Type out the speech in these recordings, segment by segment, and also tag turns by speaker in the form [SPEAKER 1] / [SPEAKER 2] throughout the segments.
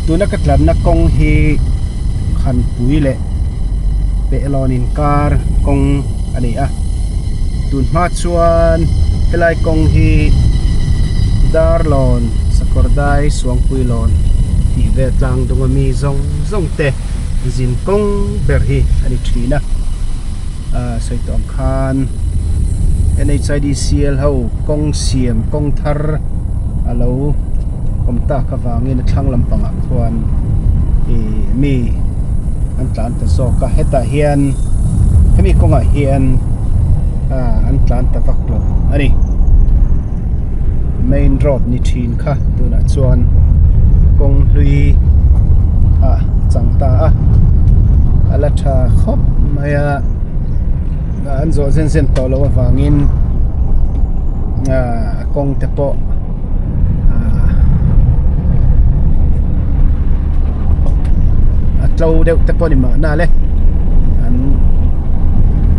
[SPEAKER 1] Tuna ka tlanna kawng hi Khanpui leh Pehlawn inkar kawng a ni a, tun hma chuan helai kawng hi Darlawn Sakawrdai Suangpuilawn tih vel tlang dunga mi zawng zawng te zin kawng ber hi a ni thin a. Sawi tawh ang khan NHIDCL ho kawng siam kawng thar a lo awm tak avangin a thlang lampangah khuan ih mi an tlan ta zawk a hetah hian hemi kawngah hian ah an tlan ta vak lo a ni main road ni thin kha tunah chuan kawng hlui ah chang ta a a la tha khawp mai a an zawh zen zen tawh loh avangin ah a kawng te pawh ah a tlo deuh te pawh ni mahna le an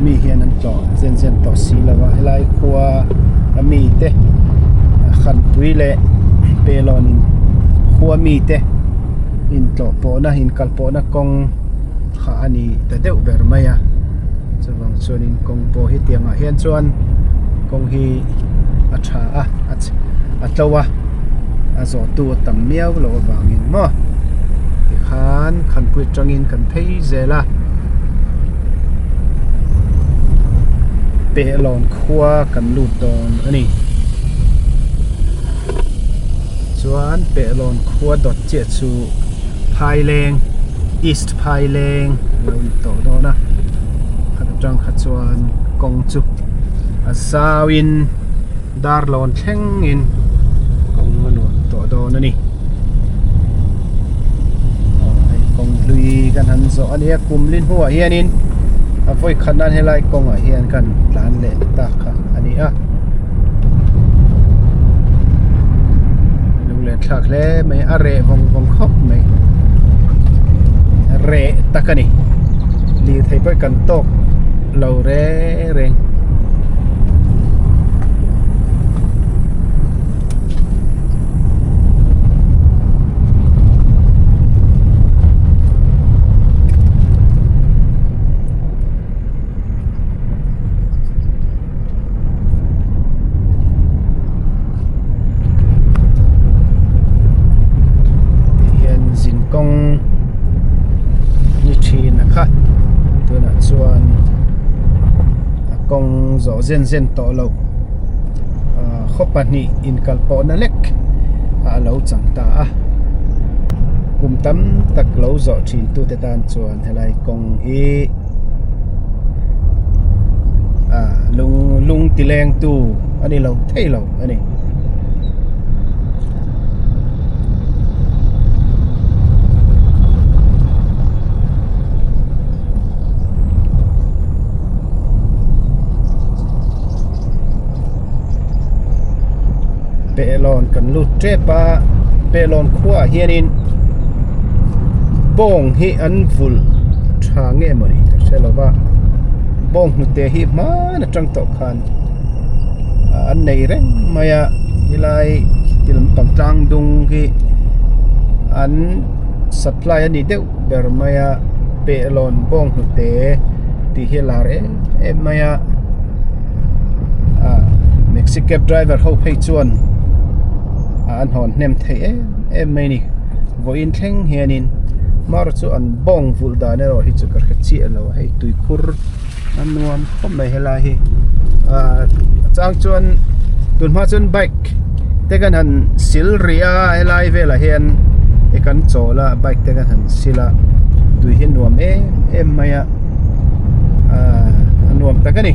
[SPEAKER 1] mi hian an tlawh zen zen tawh si lo a helai khua a mi te khanpui leh pelawn in khua mi te intlawh pawhna inkal pawhna kawng kha a ni ta deuh ber mai a chuvang chuanin kawng pawh hi tiangah hian chuan kawng hi a tha a a tlo a a zawh tu a tam miau loh avangin maw tikhan khanpui atangin kan phei zel a pehlawn khua kan lut dawn a ni chuan pehlawn khua dawt chiah chu phaileng east phaileng a lo ni tawh dawn a khat atang kha chuan kawng chu a zau in darlawn thleng in kawng a nuam tawh dawn a ni aw hei kawng hlui kan han zawh a nia kum li hnuah hianin a vawi khat nan helai kawngah hian kan tlan leh ta kha a ni a lunglen thlak hle mai a reh vawng vawng khawp mai reh tak a ni lirthei pawh kan tawk lo reng reng. Tihian zin kawng ni thin a kha tunah chuan a kawng zawh zen zen tawh loh ah khaw pahnih inkal pawhna lek a lo chang ta a kum tam tak lo zawh thin tute tan chuan helai kawng hi. Ah lung lung ti leng tu a ni lo thei lo a ni. Pehlawn kan lut tep a Pehlawn khuaah hianin bawng hi an vulh tha nge maw ni ka hre lo va bawng hnute hi hman atang tawh khan an nei reng mai a helai ti lampang tlang dung hi an supply a ni deuh ber mai a pehlawn bawng hnute tih hi a lar em em mai a ah maxi cab driver ho phei chuan an hawn hnem thei em em mai a ni vawiin thleng hianin mar chu an bawng vulh dan erawh hi chu ka hre chiah lo a hei tuikhur a nuam khawp mai helai hi ah a chang chuan tun hma chuan bike te kan han sil rih a helai velah hian e kan chawl a bike te kan han sil a tui hi nuam em em mai a ah a nuam tak a ni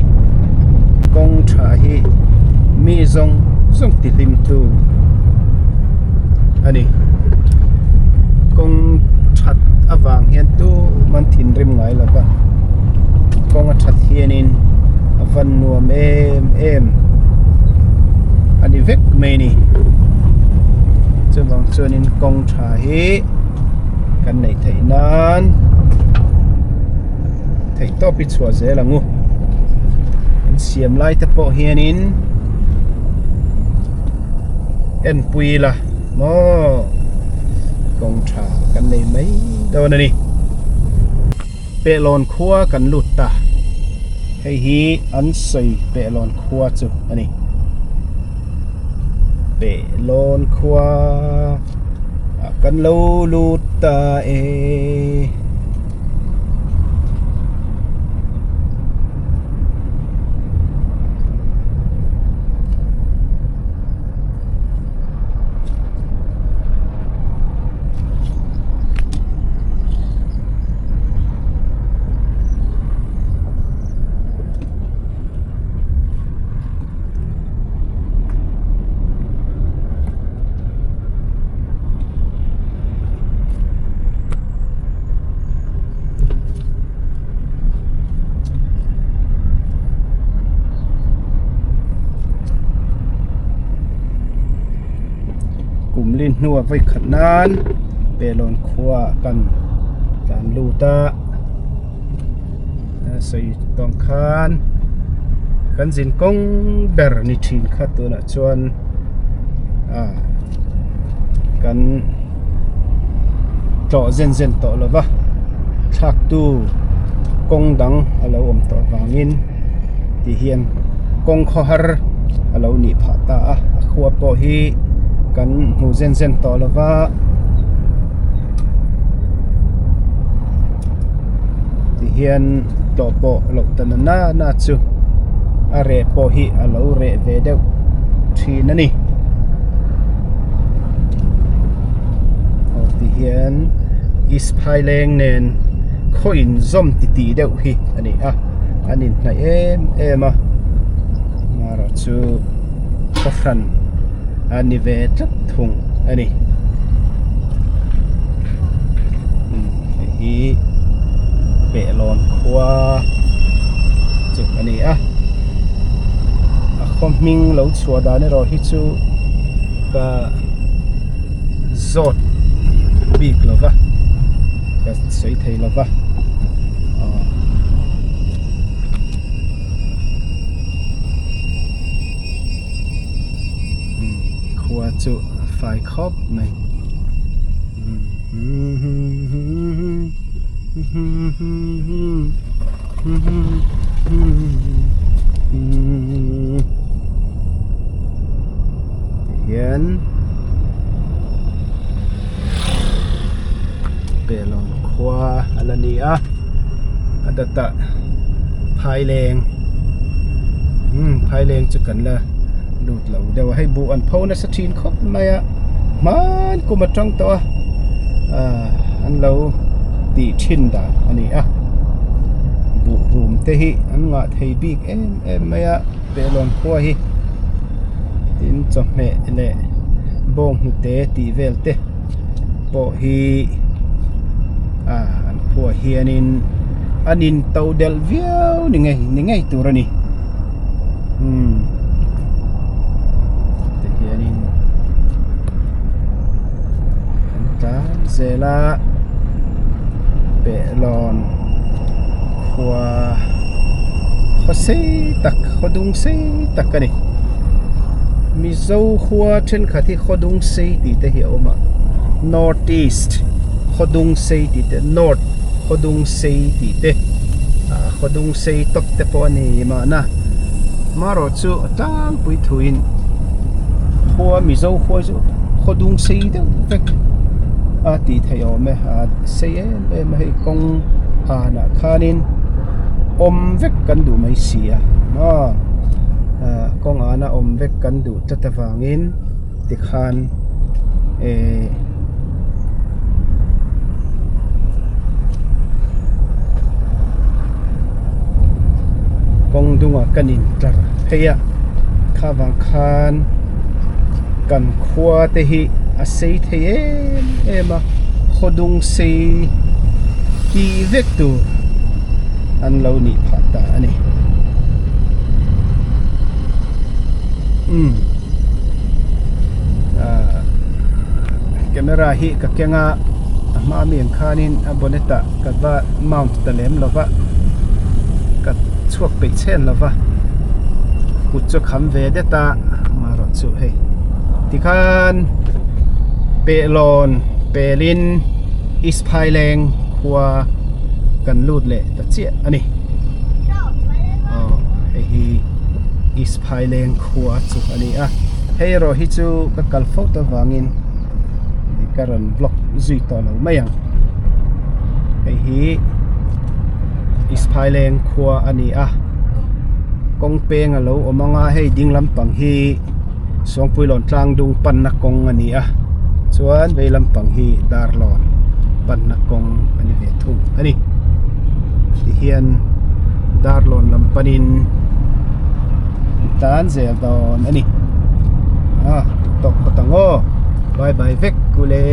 [SPEAKER 1] kawng tha hi mi zawng zawng ti hlim tu a ni kawng that avang hian tumah an thinrim ngai lo va kawng a that hianin a van nuam em em a ni vek mai a ni chuvang chuanin kawng tha hi kan neih theih nan theih tawp hi chhuah zel ang u an siam lai te pawh hianin enpui ila maw. Kawng tha kan nei mai dawn a ni. Pehlawn khua kan lut ta. Hei hi an sawi Pehlawn khua chu a ni. Pehlawn khua ah kan lo lut ta e. Kum lin hnua vawi khat nan Pelawn khua kan tlan lut a sawi tawng khan kan zin kawng ber ni thin kha tunah chuan ah kan tlawh zen zen tawh lo va thlak tu kawng dang a lo awm tawh vangin ti hian kawng khawhar a lo nih phah ta a a khua pawh hi kan hmu zen zen tawh lo va ti hian tlawh pawh loh ta na na na chu a reh pawh hi a lo reh ve deuh thin a ni. Aw ti hian East Phaileng nen khaw inzawm titih deuh hi a ni a an inhnaih em em a marawh chu khaw hran a ni ve tlat thung a ni hei hi Pehlawn khua chu a ni a a khaw hming lo chhuah dan erawh hi chu ka zawt bik lo va ka sawi thei lo va aw khua chu a fai khawp mai Tihian Pehlawn khua a la ni a a dawtah Phaileng umm Phaileng chu kan la lut lo deuh a hei buh an pho nasa thin khawp mai a hman kum atang tawh a ah an lo tih thin dan a ni a buh rum te hi an ngah thei bik em em mai a Pehlawn khua hi tin chawhmeh leh bawng hnute tih vel te pawh hi ah an khuaah hianin an in to delh viau ni ngei ni ngei tur a ni umm tihianin an tlan zel a Pehlawn khua khaw sei tak khaw dung sei tak a ni Mizo khua thenkhat hi khaw dung sei tih te hi a awm a North East khaw dung sei tih te North khaw dung sei tih te ah khaw dung sei tawp te pawh a ni mahna marawh chu a tlangpui thuin khua Mizo khua chu khaw dung sei deuh vek a tih theih awm e ah sei em em a hei kawng hanah khanin awm vek kan duh mai si a maw ah kawng ana awm vek kan duh tlat avangin tikhan eh kawng dungah kan in tlar phei a kha vang khan kan khua te hi a sei thei em em a khaw dung sei tih vek tur an lo nih phah ta a ni umm ah camera hi ka keng a a hma ami ang khanin a bonnet ah ka va mount ta lem lo va ka chhuak peih chhen lo va kut chu a kham ve det a amaherawhchu hei tikhan Pehlawn. Pelin East Phaileng khua kan lut leh ta chiah a ni. Aw hei hi East Phaileng khua chu a ni a. Hei erawh hi chu ka kal fo ta vangin ka rawn vlog zui tawh lo mai ang. Hei hi East Phaileng khua a ni a. Kawng peng a lo awm ang a hei ding lampang hi Suangpuilawn tlang dung panna kawng a ni a chuan vei lampang hi Darlawn panna kawng a ni ve thung a ni tihian Darlawn lam panin an tan zel dawn a ni ah tawp phawt ang aw bye bye vek kule.